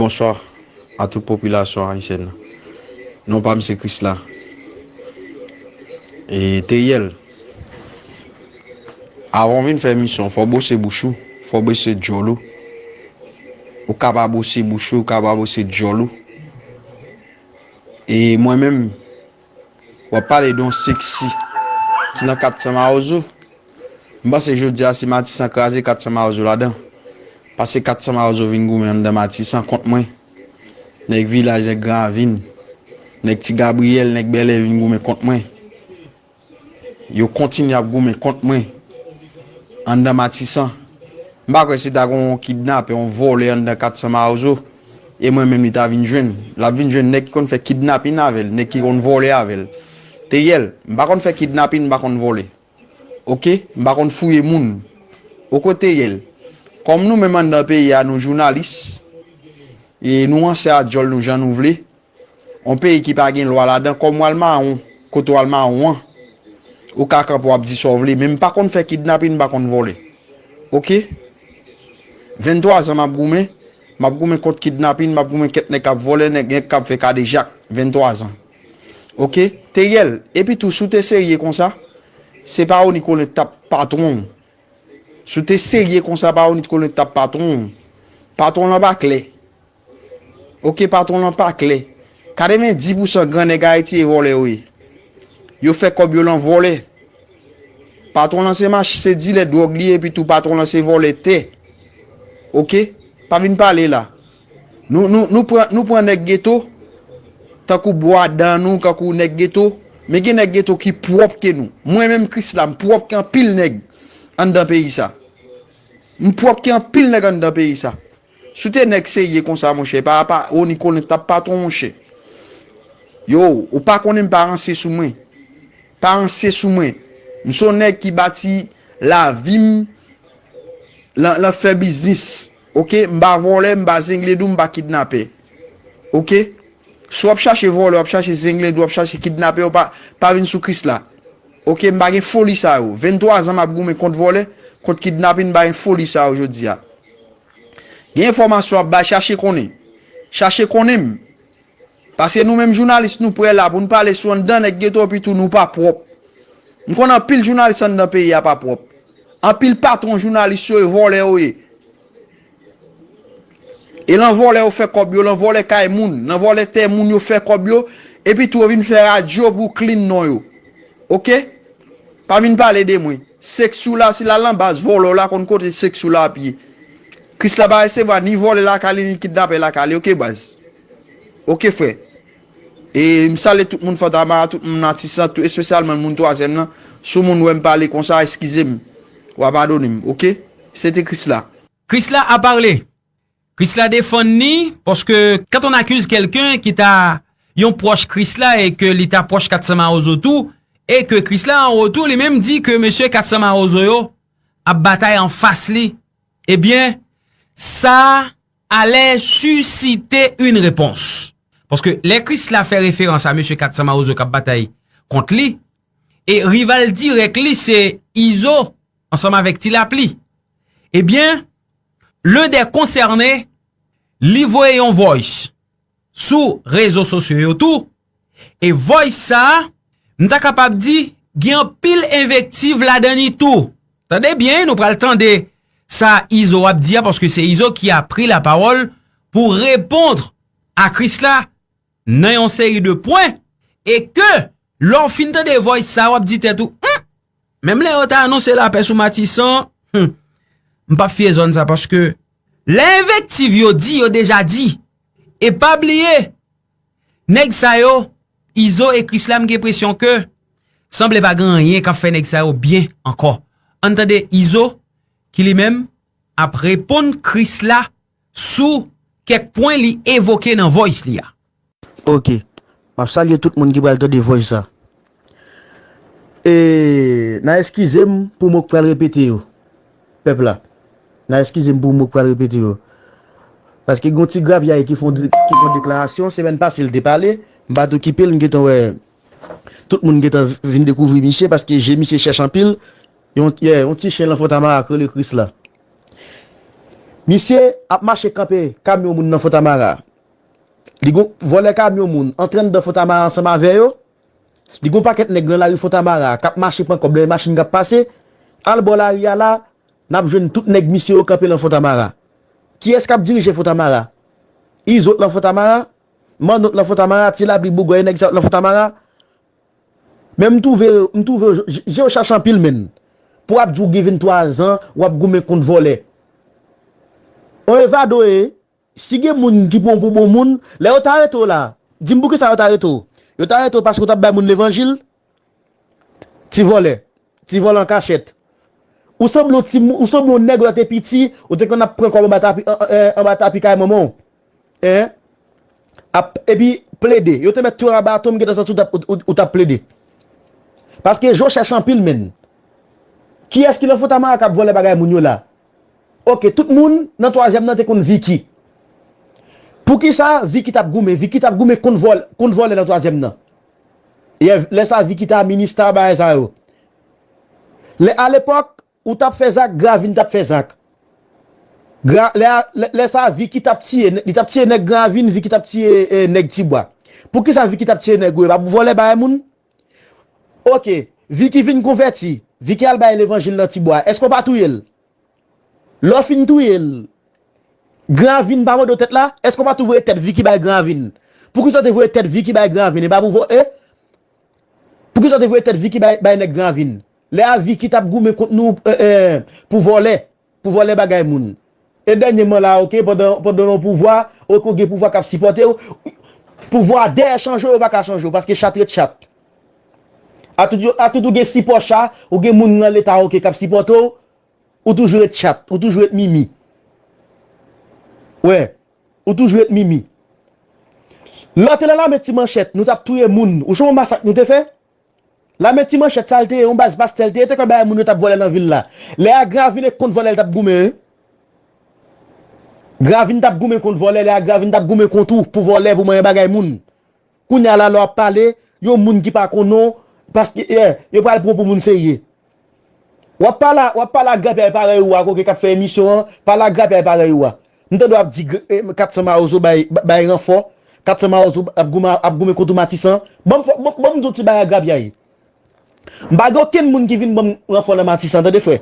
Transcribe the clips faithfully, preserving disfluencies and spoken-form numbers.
Bonswa a tout popilasyon ayisyèn nan. Non pa m se Krisla. E Teriel, avan w vin fè emisyon, fò w bwose bouch ou, fò w bwose djòl ou. Ou ka pa bwose bouch ou, ou ka pa bwose djòl ou. E mwen menm, w ap pale de yon seksi ki nan kat san Mawozo. M panse jodi a si Matisan kraze, kat san Mawozo ladan. Pase kat san Mawozo vin goumen anndan Matisan kont mwen. Nèg Vilaj, nèg Gran Ravin, nèg Ti Gabriyèl, nèg Bèlè vin goumen kont mwen. Yo kontinye ap goumen kont mwen anndan Matisan. M pa kwè si ta gen yon kidnapè, yon vòlè anndan kat san Mawozo, e mwen menm li ta vin jwenn. L ap vin jwenn nèg ki konn fè kidnapin avè l, nèg ki konn vòlè avè l. Teriel, m pa konn fè kidnapin, m pa konn vòlè. Oke? M pa konn fouye moun. Oke Teriel, kòm nou menm anndan peyi a, nou jounalis, e nou ranse a djòl nou jan nou vle, yon peyi ki pa gen lwa ladan, kòm w al mawon, kote w al mawon an, ou ka kanpe w ap di sa w vle, men m pa konn fè kidnapin, m pa konn vòlè. Oke? Venntwa zan m ap goumen, m ap goumen kont kidnapin, m ap goumen kèt nèg k ap vòlè, nèg, nèg k ap fè kadejak. Venntwa zan. Oke? Teriel, epi tou, si w te serye konsa, se pa Rony Colin t ap patwon w. Si w te serye konsa, pa Rony Colin t ap patwon w. Patwon lan pa klè. Oke, patwon lan pa klè. Katrevenndis pousan gran nèg Ayiti e vòlè yo ye. Yo fè kòb yo lan vòlè. Patwon lan se mach, se dilè dwòg li ye, epi tou patwon lan se vòlè tè. Oke? Pa vin pale la. Nou, nou, nou pran, nou pran nèg geto, tankou bwa dan nou, tankou nèg geto. Men gen nèg geto ki pwòp ke nou. Mwen menm Krisla, m pwòp ke anpil nèg anndan peyi sa. M pwòp ke anpil nèg anndan peyi sa. Si w te nèg serye konsa, monchè, pa, pa, Rony Colin t ap patwon, monchè. Yo, ou pa konnen m pa ranse sou mwen. Pa ranse sou mwen. M se yon nèg ki bati lavi m lan, lan fè biznis. Oke? M pa vòlè, m pa zenglendou, m pa kidnapè. Oke? Si w ap chache vòlè, w ap chache zenglendou, w ap chache kidnapè, w pa, pa vin sou Krisla. Oke? M pa gen foli sa yo. Venntwa zan m ap goumen kont vòlè, kont kidnapin, m pa gen foli sa yo jodi a. Gen enfòmasyon ap bay, chache konnen. Chache konnen m. Paske nou menm jounalis nou prè la pou n pale sou anndan nèg geto, epi tou nou pa pwòp. M konnen anpil jounalis anndan peyi a pa pwòp. Anpil patwon jounalis yo e vòlè yo ye. E lan vòlè yo fè kòb yo, lan vòlè kay moun, lan vòlè tè moun yo fè kòb yo, epi tou yo vin fè radyo pou clean non yo. Oke? Pa vin pale de mwen. Seksi w la, si l al nan baz vòlè w la, konn kote seksi w la ap ye. Krisla pa resevwa ni vòlè lakay li, ni kidnapè lakay li. Oke, baz? Oke, frè. E m salye tout moun Fòtamara, tout moun Matisan, tou espesyalman moun twazyèm nan. Si w moun wè m pale konsa, eskize m. W a padone m, oke? Se te Krisla. Krisla a parlé. Krisla defann li, paske quand on accuse quelqu'un qui ta yon pwòch Krisla e ke li ta pwòch Kat San Mawozo tou, e ke Krisla an retou li menm di ke mesye Kat San Mawozo yo ap batay anfas li, ebyen, sa alè susciter une réponse. Paske lè Krisla fè referans a mesye Kat San Mawozo k ap batay kont li, e rival dirèk li se Izo ansanm avèk Ti Lapli. Ebyen, l'un des concernés, li voye yon voice sou rezo sosyo yo tou, e voice sa a, m ta kapab di, gen anpil envektiv ladan li tou. Tande byen, nou pral tande sa Izo ap di a, paske se Izo ki a pri lapawòl pou reponn a Krisla nan yon seri de pwen, e ke lè w fin tande voice sa, w ap di tèt ou, hmm, menm lè yo ta anonse lapè sou Matisan, hmm, m p ap fye zòn sa, paske lè envektiv yo di, yo deja di. E pa bliye, nèg sa yo, Izo e Krisla, m gen enpresyon ke sanble pa gen anyen k ap fè nèg sa yo byen ankò. Ann tande Izo, ki li menm ap reponn Krisla sou kèk pwen li evoke nan voice li a. Oke. M ap salye tout moun ki pral tande voice sa. E, n a eskize m pou mo k pral repete yo. Pèp la. N a eskize m pou mo k pral repete yo. Paske gon ti grapyay ki fon, ki fon deklarasyon, semèn pase l te pale, m pa t okipe l, m gentan wè tout moun gentan vin dekouvri misye, paske je misye chèch anpil, yon, yeah, yon ti chen lan Fòtamara k rele Krisla. Misye ap mache kanpe kamyon moun nan Fontamara. Li gon vòlè kamyon moun antre anndan Fontamara ansanm avè yo. Li gon pakèt nèg nan lari Fontamara k ap mache pran kòb lè machin k ap pase. Al bò lari a la, n ap jwenn tout nèg misye yo kanpe lan Fontamara. Kiyès k ap dirije Fontamara? Izo t lan Fontamara? Manno t lan Fontamara? Ti Lapli, Bougòy, nèg sa yo t lan Fontamara? Men m twouve, m twouve, je, je w chache anpil, menn. Pou w ap di w gen venntwa zan, w ap goumen kont vòlè. On evado ye, si gen moun ki pran w pou bon moun, lè yo ta arete w la, di m poukisa yo ta arete w? Yo ta arete w paske w t ap bay moun levanjil? Ti vòlè. Ti vòlè an kachèt. Ou sanble yon ti, ou sanble yon nèg lè w te piti, ou te konn ap pran kòb anba tapi, an, an, anba tapi kay manman w. Hein? Ap, epi plede. Yo te mèt touye w a baton, m gentan santi w t ap, ou, ou, ou t ap plede. Paske je w chèch anpil, menn. Kiyès ki lan Fontamara k ap vòlè bagay moun yo la? Oke, tout moun nan twazyèm nan te konn Vicky. Poukisa Vicky t ap goumen? Vicky t ap goumen kont vòl-, kont vòlè nan twazyèm nan. Lè sa Vicky ta minista bagay sa yo. Lè, alepòk, ou t ap fè zak, Gravin t ap fè zak. Gra, lè, lè, lè sa Vicky t ap tiye, li t ap tiye nèg Gravin, Vicky t ap tiye, eh, nèg Tibwa. Poukisa Vicky t ap tiye nèg yo? E pa pou vòlè bagay moun? Oke, Vicky vin konvèti. Vicky al bay levanjil nan Tibwa. Èske w pa touye l? Lè w fin touye l, Gravin pa mande w tèt la? Èske w pa tou voye tèt Vicky bay Gravin? Poukisa w te voye tèt Vicky bay Gravin? E pa pou vòlè? Poukisa w te voye tèt Vicky bay, bay nèg Gravin? Lè a Vicky t ap goumen kont nou, eh, eh, pou vòlè. Pou vòlè bagay moun. E dènyèman la, oke, pandan, pandan w nan pouvwa, oke, w gen pouvwa k ap sipòte w, pouvwa a dèyè chanje w, yo pa ka chanje w, paske chat ret chat. Atout yo, atout ou gen sipò cha, ou gen moun nan leta, oke, k ap sipòte w, ou toujou ret chat, ou toujou ret mimi. Wè, ou toujou ret mimi. Lè w te nan lame Ti Manchèt, nou t ap touye moun. Ou sonje masak nou te fè? Lame Ti Manchèt sa l te ye, yon baz pastè l te ye, te konn bay moun yo t ap vòlè nan vil la. Lè a Gravin e kont vòlè l t ap goumen, wi. Gravin t ap goumen kont vòlè, lè a Gravin t ap goumen kont ou pou vòlè, pou manyen bagay moun. Kounye a la, lè w ap pale, yon moun ki pa konnen w, paske, eh, yo pral pran w pou moun serye. W ap pale a, w ap pale a grapyay parèy ou a, kote k ap fè emisyon an, pale a grapyay parèy ou a. M tande w ap di gr-, eh, kat san Mawozo bay, bay ranfò, kat san Mawozo ap goumen, ap goumen kont ou Matisan. Ban m fò, ban, ban m di w ti bagay grapyay. M pa gen okenn moun ki vin ban m ranfò nan Matisan, tande frè.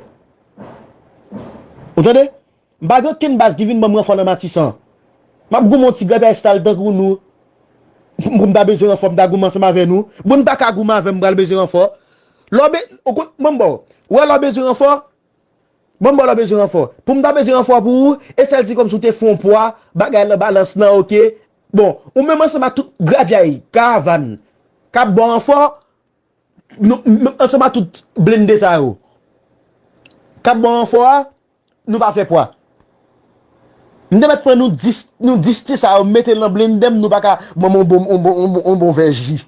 Ou tande? M pa gen okenn baz ki vin ban m ranfò nan Matisan. M ap goumen yon ti grapyay sal tankou nou. Pou m ta bezwen ranfò, m ta goumen ansanm avè nou. Bon, n pa ka goumen avè m, m pral bezwen ranfò. Lè w be-, ou konn, ban m ba w. Ou wè lè w bezwen ranfò? Ban m ba w lè w bezwen ranfò. Pou m ta bezwen ranfò pou ou, e sèl ti kòmsi w te fè yon pwa, bagay lan balans lan, oke. Bon, ou menm ansanm ak tout grapyay, karavàn, k ap ba w ranfò, nou, nou, ansanm ak tout blende sa yo k ap ba w ranfò a, nou pa fè pwa. M te mèt pran nou dis, nou dis ti sa yo, mete l nan blende m, nou pa ka ban m yon bon, yon bon, yon bon, yon bon vè ji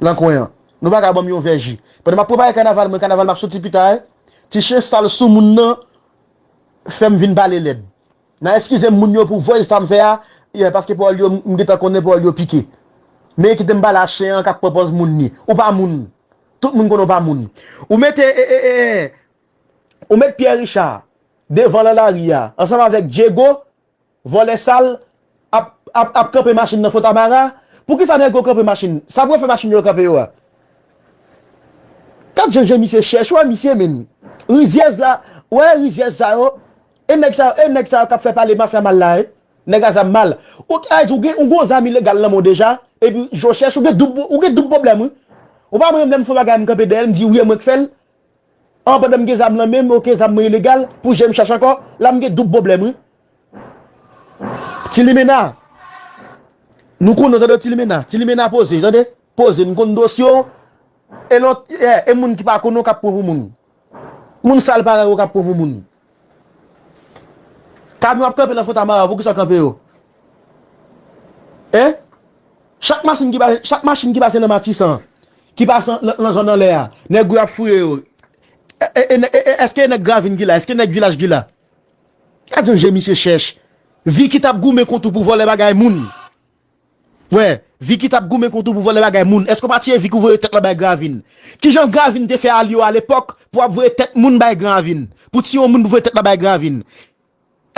nan kwen an. Nou pa ka ban m yon vè ji. Pandan m ap prepare kanaval mwen, kanaval m ap soti pita, ti chen sal sou moun nan fè m vin pale lèd. Nan eskize m moun yo pou voice sa m fè a, yeah, paske pawòl yo, m gentan konnen pawòl yo pike. Men kite m pale a chen an k ap pran pòz moun li. Ou pa moun. Tout moun konnen w pa moun. Ou mete, e, e, e, e, ou met Pierre Richard devan lan lari a, ansanm avèk Diego, vòlè sal, ap, ap, ap kanpe machin nan Fontamara. Poukisa nèg yo kanpe machin? Sa pou yo fè machin yo kanpe yo a? Gad jan je misye chèch, wè misye menm. Rizyèz la, wè rizyèz sa yo. E nèg sa, e nèg sa yo k ap fè pale mafya mal la, e. Nèg a zam mal. Ou, a di, ou gen, ou gen zam ilegal nan men w deja, epi je w chèch, ou gen doub, ou gen doub pwoblèm, wi. Ou pa wè menm lè m fè yon bagay, m kanpe dèyè l, m di, wi, e mwen k fè l. An, pandan m gen zam nan men m, oke, zam mwen ilegal, pou je m chèch ankò, la m gen doub pwoblèm, wi. Ti Limena. Nou konnen w tande Ti Limena. Ti Limena poze, tande? Poze, m konn dosye w. E lòt, e, e moun ki pa konnen w k ap pran pou moun. Moun sal parèy ou k ap pran pou moun. Kamyon ap kanpe nan Fontamara, poukisa w kanpe yo? Hein? Chak machin ki pa, chak machin ki pase nan Matisan, ki pase nan, nan zòn anlè a, nèg yo ap fouye yo. E, e, e, e, e, èske nèg Gravin ki la? Èske nèg Vilaj ki la? Gad jan je misye chèch. Vicky t ap goumen kont ou pou vòlè bagay moun. Wè, Vicky t ap goumen kont ou pou vòlè bagay moun. Èske w pa tiye Vicky, ou voye tèt lan bay Gravin? Kijan Gravin te fè alye w alepòk pou w ap voye tèt moun bay Gravin? Pou tiye yon moun pou voye tèt lan bay Gravin?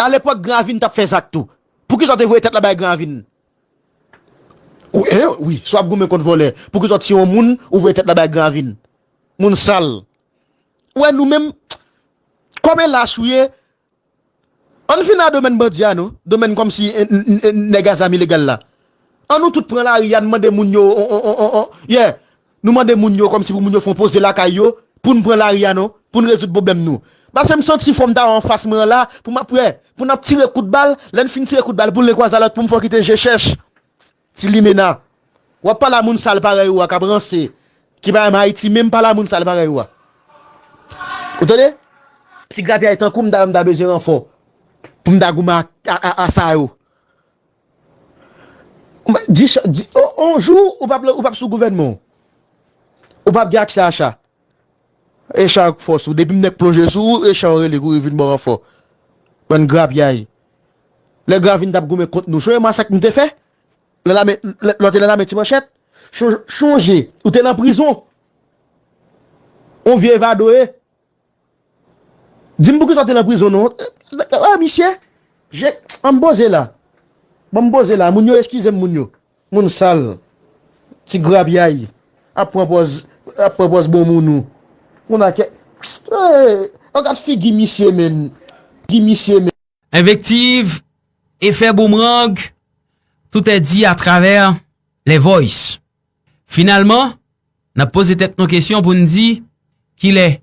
Alepòk, Gran Ravin t ap fè zak tou. Poukisa w te voye tèt la bay Gran Ravin? Ou, e, wi, si w ap goumen kont vòlè, poukisa w tiye yon moun, ou voye tèt la bay Gran Ravin? Moun sal. Ou wè nou menm, kòm e lach ou ye, ann vin nan domèn bandi a non, domèn kòmsi, e, n-, n-, n-, nèg a zam ilegal la. Ann nou tout pran lari a, n mande moun yo, on, on, on, on, on, yeah. Nou mande moun yo kòmsi pou moun yo fè yon poze lakay yo, pou n pran lari a non, pou n rezoud pwoblèm nou. Paske m santi fò m ta anfas mwen an la, pou m ap wè, pou n ap tire kout bal, lè n fin tire kout bal, pou n lekwaze alòt, pou m fè w kite je chèch. Ti limena. W ap pale a moun sal parèy ou a k ap ranse, ki pa renmen Ayiti menm, pale a moun sal parèy ou a. Ou tande? Ti grapyay tankou m ta, m ta bezwen ranfò pou m ta goumen a, a, a, a sa yo. Di, di, o- on jou, ou p ap, ou p ap sou gouvènman w. Ou p ap gen aksè a cha. E cha k fòs ou. Depi m nèk plonje sou ou, e cha w rele kouri vin ba w ranfò. Bann grapyay. Lè Gravin t ap goumen kont nou, chonje masak nou te fè? Lè lame, lè, lè w te nan lame ti manchèt? Chon- Chonje, ou te nan prizon. On vye evadoye. Di m poukisa w te nan prizon non? Ah, misye, je, an m poze la. Ban m poze la. Moun yo, eskize m, moun yo. Moun sal. Ti grapyay. Ap pran pòz, ap pran pòz bon moun ou. Moun a kè. Eh, an gad figi misye, menm. Figi misye, menm. Envektiv, efè boumerang, tout est dit à travers les voices. Finalman, n ap poze tèt nou kesyon pou n di, kilè